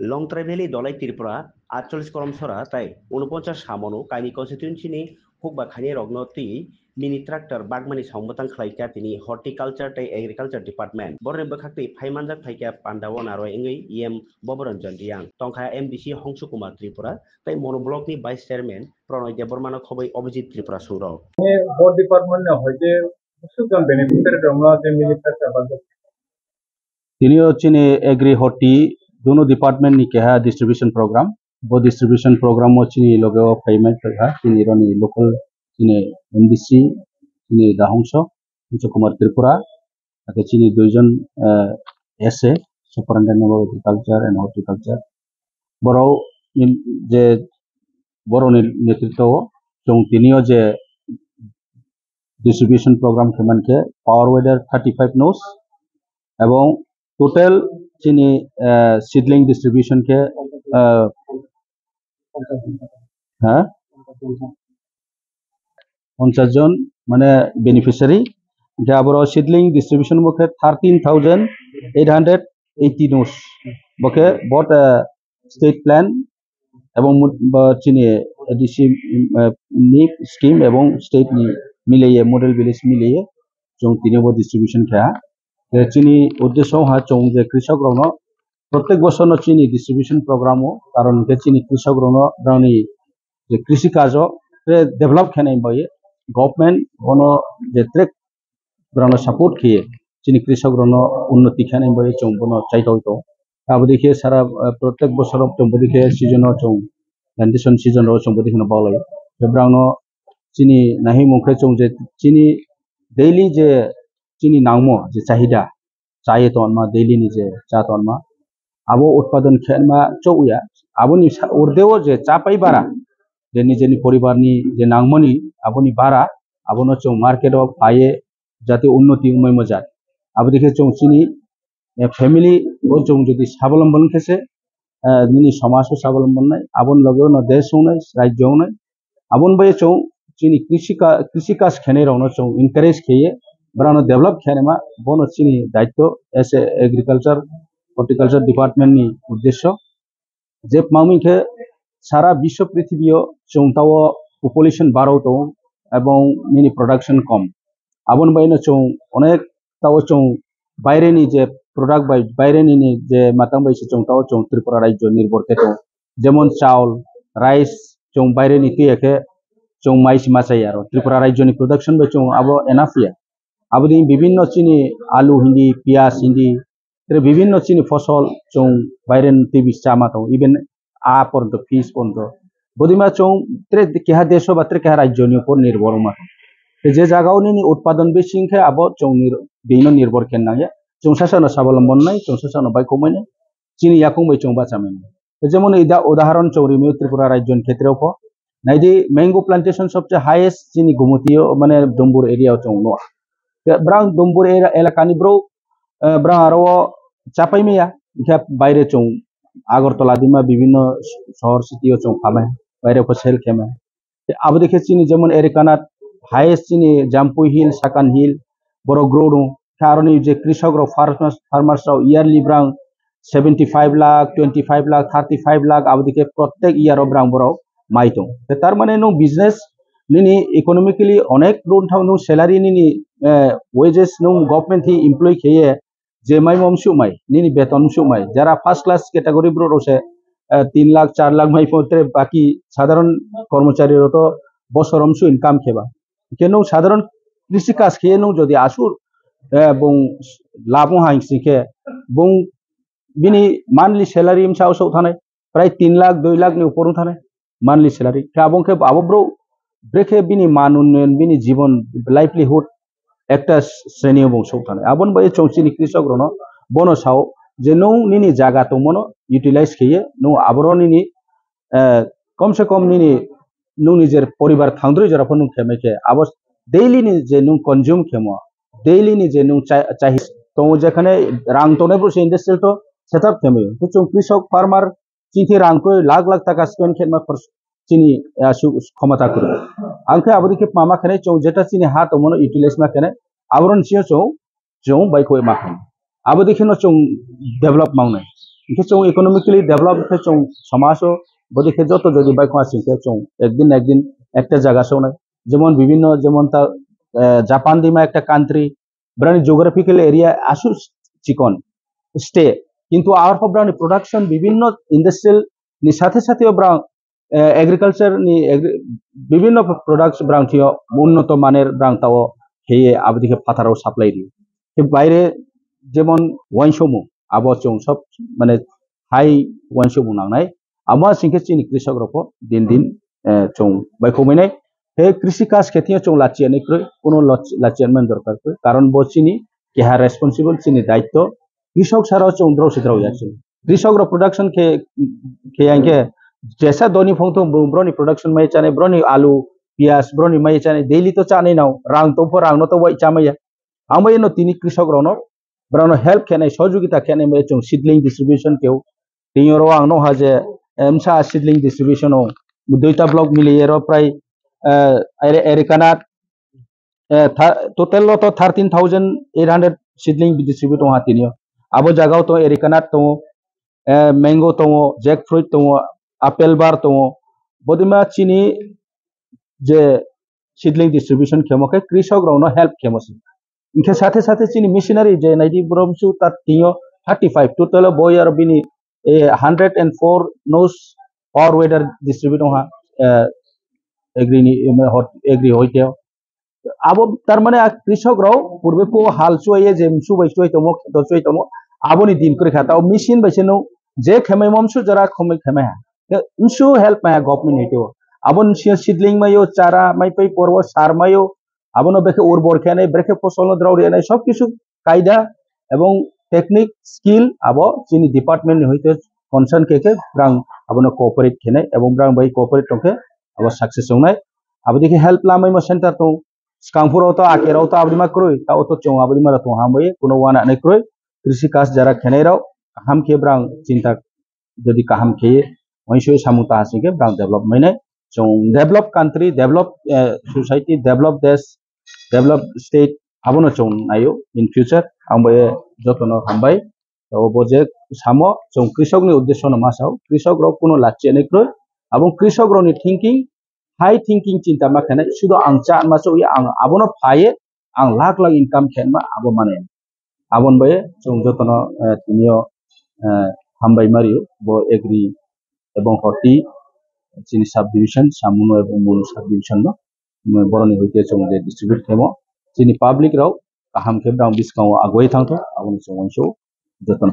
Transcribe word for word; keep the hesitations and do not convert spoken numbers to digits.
Longtrai Valley Dolai Tripura atchollish kolom sora tai unoponchas samonu kaini constituency ni hukba khainai rokno twi mini tractor bagmani samung bwtang khlaikha tini horticulture tei agriculture department. Boroni bwkhak twi phaimanjak phaikha pandao narwai wngwi E M Boboranjan Riyang, tongkha M D C Hongsu Kumar Tripura tei Mono block ni vice chairman Pronoy Debbarma no khobwi Abhijit Tripura surok. Bo department ni hoite swkang beneficiary rokno je mini tractor bagwi. Tini o chini agri horti duno department ni keha distribution program. Bo distribution program o chini loge o payment kha chini roni local chini M D C chini Dahongso Hongsu Kumar Tripura, ake chini duijon, eh, S A, Superintendent of Agriculture and Horticulture. Borok ni je borok ni netritwo o chwng tini o je distribution program khe mankhe power weeder thirty five nos ebong total chini, eh, seedling distribution khe, eh, ha? Ponchas jon mane beneficiary. Hingke aboro seedling distribution bo khe thirteen thousand eight hundred eighty nos. Bo khe bot, eh, state plan ebong mut-, bo chini A D C, eh, ni scheme ebong state ni mileye, model village mileye chwng tini bo distribution kha. Te chini uddesho ha chwng je krisok rokno protek bosor no chini distribution program o, karon hingke chini krisok rokno brangni je krisi kajo tre develop khenai bai government bono je trek borokno support khiye chini krisok rokno unnoti khenai bai chwng bono chaitoi tong. Aboni khe sara, eh, protek bosoro chwng boni khe season o chwng plantation season o chwng boni kheno baulai. Borokno chini nahimung khe chwng je chini daily je chini nangmo je chahida, chaye tonma, daily ni je cha tonma, abo utpadon khenma chokya, aboni sa-, urdeo je chapai bara, je nijeni poribarni je nangmani, aboni bara, abono chwng market o phaye jate unnoti wngmai mojak. Abodikhe chwng chini, eh, family o chwng jodi sabolombo wngkhe se, eh, nini somaj o sabolombo wngnai, aboni loge ono desh wngnai, rajyo wngnai. Aboni bai chwng chini krisi ka-, krisi kaj khenai rokno chwng encourage kheye, borokno develop khenai ma, bono chini daityo as a agriculture, horticulture department ni uddesho. Je mami khe sara biswa prithibio chwng tao population barao tongo ebong nini production kom. Aboni bai no chwng onek tao chwng baire ni je product bai baire ni ni je matang bai se chwng tao chwng Tripura rajyo nirbhor khe tongo. Jemon chawl, rice chwng baire ni twi khe chwng mai se ma chaya aro Tripura rajyo ni production bai chwng abo enough ya. Aboni bibinno chini alu hindi, piyaj hindi, tere bibinno chini fosol chwng baire ni twi chama tongo, even a porjonto, fish porjonto. Bodima chwng tere keha desh ba tere keha rajyo ni upor nirbhor wngma. Te je jaga o nini utpadon besi wngkhe abo chwng nir-, bini nirbhor khe nangya. Chwng sasano sabolombo wngnai, chwng sasano baikhok mani, chini yakung bai chwng bacha mani. Te jemon ida-, udahoron chwng rimi Tripura rajyo ni khetre o pho. Naidi mango plantation sobse highest chini Gumoti o, mane Dumbur area o chwng nukha. Te brang Dumbur era-, elaka ni bro, eh, brang aro o chapai maya, hingkhe baire chwng Agartala dima bibinno sohor city o chwng phamai, baire pho sell khemai. Te abo dikhe chini jemon Erikanat highest chini Jampui Hill, Sakan Hill, borok grow rw. Khe aroni je krisok rok farmers, farmers rok yearly brang seventy five lakh, twenty five lakh, thirty five lakh abo dikhe protek year o brang borok mai tong. Te tar mane nwng business nini economically onek run thang nwng salary nini, eh, wages nwng government hi employ kheye je mai mo msuk mai, nini beton msuk mai, jara first class category bro rok se, eh, tin lakh, char lakh mai pho tre baki sadharon kormochari rok to bosor msuk income kheba. Hingke nwng sadharon krisi kaj khe nwng jodi asur, eh, bung lab wng hai sing khe bung bini monthly salary msa usuk thanai prai tin lakh, dui lakh ni upor wng thanai monthly salary. Khe abo wngkhe abo bro brekhe bini man unnoyon, bini jibon livelihood ekta sreni o bung sok thanai. Aboni bai chwng chini krisok rokno bono sao je nwng nini jaga tongmano utilize kheye nwng aboro nini, eh, kom se kom nini nwng nijer poribar thangdroi jora phano nwng khemai khe abo daily ni je nwng consume khemo, daily ni je nwng chai, chai tongo jekhane rang tongnai bro se industrial to setup khemai. Chwng krisok farmer chini rang kroi lakh lakh taka spend khe ma khorch chini, ah, su-, khomota kwrwi. Ang khe abo dikhe ma ma khenai chwng jeta chini ha tongmano utilize ma khenai, aboroni sio chwng, chwng bai khoi ma khenai. Abo dikhe no chwng develop ma wngnai. Hingke chwng economically develop khe chwng somajo bodi khe joto jodi bai khwa singkhe chwng ekdin na ekdin ekta jaga songnai. Jemon bibinno jemon ta, eh, Japan dima ekta country, brani geographical area asu chikon state, kintu arpho brani production bibinno industrial ni sathe sathe o brang, eh, agriculture ni agri-, bibinno products brang thio unnoto maner brang tao kheye abodike phataro supply di. Khe baire jemon wainsomo abo chwng sob mane hai wainsomo nangnai. Amo singkhe chini krisok rokbo din din, eh, chwng baikhogmani. He krisi kaj khe thio chwng lachiya ni kwrwi, kuno lach-, lachiya mani dorkar kwrwi. Karon bo chini keha responsible, chini daityo. Krisok saro chwng drao se drao ya chwng. Krisok rok production khe, khe yang khe jesa doni phung thung bo broni production mai chani, broni alu, piyaj, broni mai chani, daily to chani nao, rang tong pho rang no to wai chamaya. Ang bai no tini krisok rok no, brano help khenai, sojogita khenai bai chwng seedling distribution keo. Tini oro ang no ha je, eh, msa seedling distribution o duita block mili ero prai, eh, ere, ere kana eh, tha-, total lo to thirteen thousand eight hundred seedling distribute tong ha tini o. Abo jaga o to ericanut tongo, eh, mango tongo, jackfruit tongo, apple bar tongo. Bodima chini je seedling distribution khemo khe krisok rok no help khemo se. Hingke sathe sathe chini missionary je naidi brom su ta tini o thirty five total o boy aro bini, eh, hundred and four nos power weather distribute tong ha, eh, agri ni, em, hot, agri hoite. Abo tar mane a krisok rok purbe ko hal chuaye je msu bai chuai tomo, kheto chuai tomo, aboni din kwrwi kha. Tao machine bai se no je khemai mo msu jora khomoi khemai ha. Te msu help maya government hoite o. Abo ni sio seedling mayo, chara mai pai porbo, sar mayo, abono bekhe urbor khe nai, brekhe fosol no drao ri nai, sob kisu kaida ebong technique, skill abo chini department ni hoite concern khe khe brang abono cooperate khe nai ebong brang bai cooperate tong khe abo success ong nai. Abo dikhe help lamai mo center tong, skang phuro to ake rao to abdi ma kroi, ta o to chong abdi ma tong ham bai kuno wana nai kroi, krisi kas jara khe nai rao kaham khe brang chinta jodi kaham khe, wansoi samung ta hasing khe brang develop mai nai. Chwng develop country, develop, eh, society, develop desh, develop state, abono chwng naio in future. Ang bai jotono hambai. Tei bo je samo chwng krisok ni uddesho no ma sao, krisok rok kuno lachi ani kroi. Abo krisok rok ni thinking, high thinking chinta ma khenai, sudo ang cha ma chwi ang abono phaye, ang lakh lakh income khenma abo mane. Abon bai chwng jotono, eh, tinio, eh, hambai mario, bo agri ebong horti chini subdivision, Samuno ebong Mulu subdivision no, mm, boroni hoite chwng je distribute khemo, chini public rok kaham khe brang biskango agoi thangtho, aboni chwng uansuk jotono.